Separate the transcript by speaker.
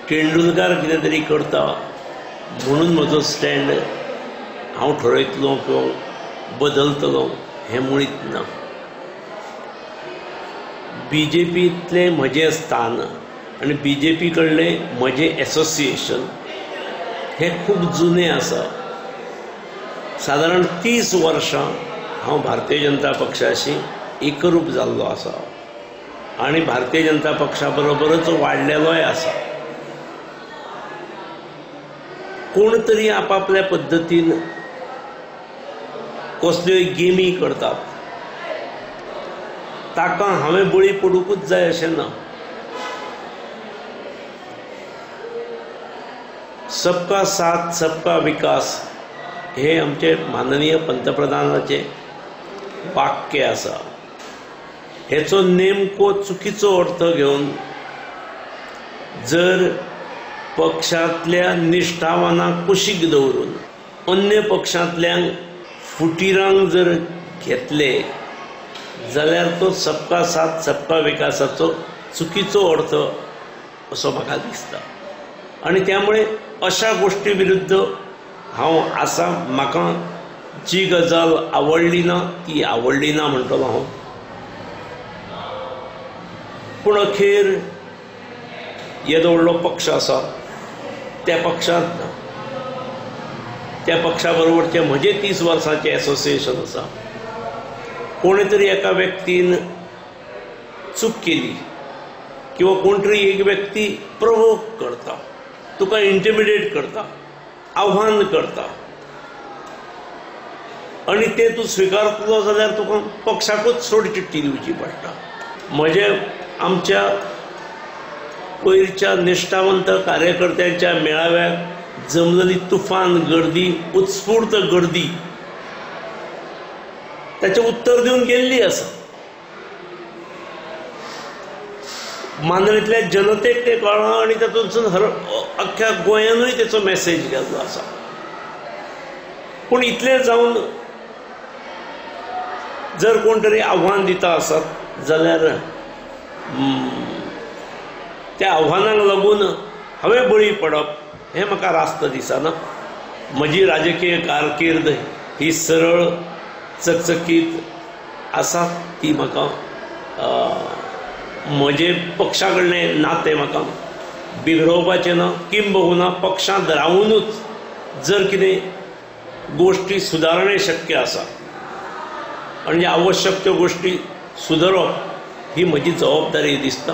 Speaker 1: तेंडुलकार कितें तरी करता म्हणून म्हजो स्टँड हांव ठरयतलो किंवा बदलतलो हें मुळीत ना. बी जे पींतलें म्हजें स्थान आनी बी जे पी कडलें म्हजें एसोसिएशन हें खूब जुनें आसा. सादारण 30 वर्सां हांव भारतीय जनता पक्षाशी एकरूप जाल्लो आसा आनी भारतीय जनता पक्षा बरोबरच वाडलेलोय आसा. कोण तरी आपापल्या पद्दतीन कसल्योय गेमी करतात, ताका हांवें बळी पडुंकूच जाय अशें ना. सबका साथ सबका विकास हे आमचे माननीय पंतप्रधानाचे वाक्य आसा. हेचो नेमको चुकीचो अर्थ घेवन जर पक्षांतल्या निश्ठावानाक कुशीक दवरून अन्य पक्षांतल्यांक फुटिरांक जर घेतले जाल्यार तो सबका साथ सबका विकासाचो चुकीचो अर्थ असो म्हाका दिसता. आनी त्यामुळे अशा गोष्टी विरुद्ध हांव आसा. म्हाका जी गजाल आवडली ना ती आवडली ना म्हणटलो हांव, पूण अखेर येदो व्हडलो पक्ष आसा, त्या पक्षांत त्या पक्षा बरोबरचें म्हजें 30 वर्सांचें एसोसिएशन आसा. कोणे तरी एका व्यक्तीन चूक केली किंवा कोण तरी एक व्यक्ती प्रोवोक करता, तुका इंटिमिडेट करता, आव्हान करता आनी तें तूं स्विकारतलो जाल्यार तुका पक्षाकूच सोड चिट्टी दिवची पडटा. म्हजे आमच्या पयरच्या निश्ठावंत कार्यकर्त्यांच्या मेळाव्याक जमलेली तुफान गर्दी, उत्स्फूर्त गर्दी ताचें उत्तर दिवन गेल्ली आसा. मांद्रेंतल्या जनतेक तें कळ्ळां आनी तातूंतसून हर अख्ख्या गोंयानूय तेचो मॅसेज गेल्लो आसा. पूण इतलें जावन जर कोण तरी आव्हान दिता आसत जाल्यार त्या आव्हानाक लागून हांवें बळी पडप हें म्हाका रास्त दिसना. म्हजी राजकीय कारकीर्द ही सरळ चकचकीत आसा, ती म्हाका म्हजे पक्षा कडलें नातें म्हाका बिगडोवपाचें ना. किंबहुना पक्षांत रावुनूच जर कितें गोश्टी सुदारणे शक्य आसा आनी आवश्यक त्यो गोश्टी सुदरप ही म्हजी जबाबदारी दिसता.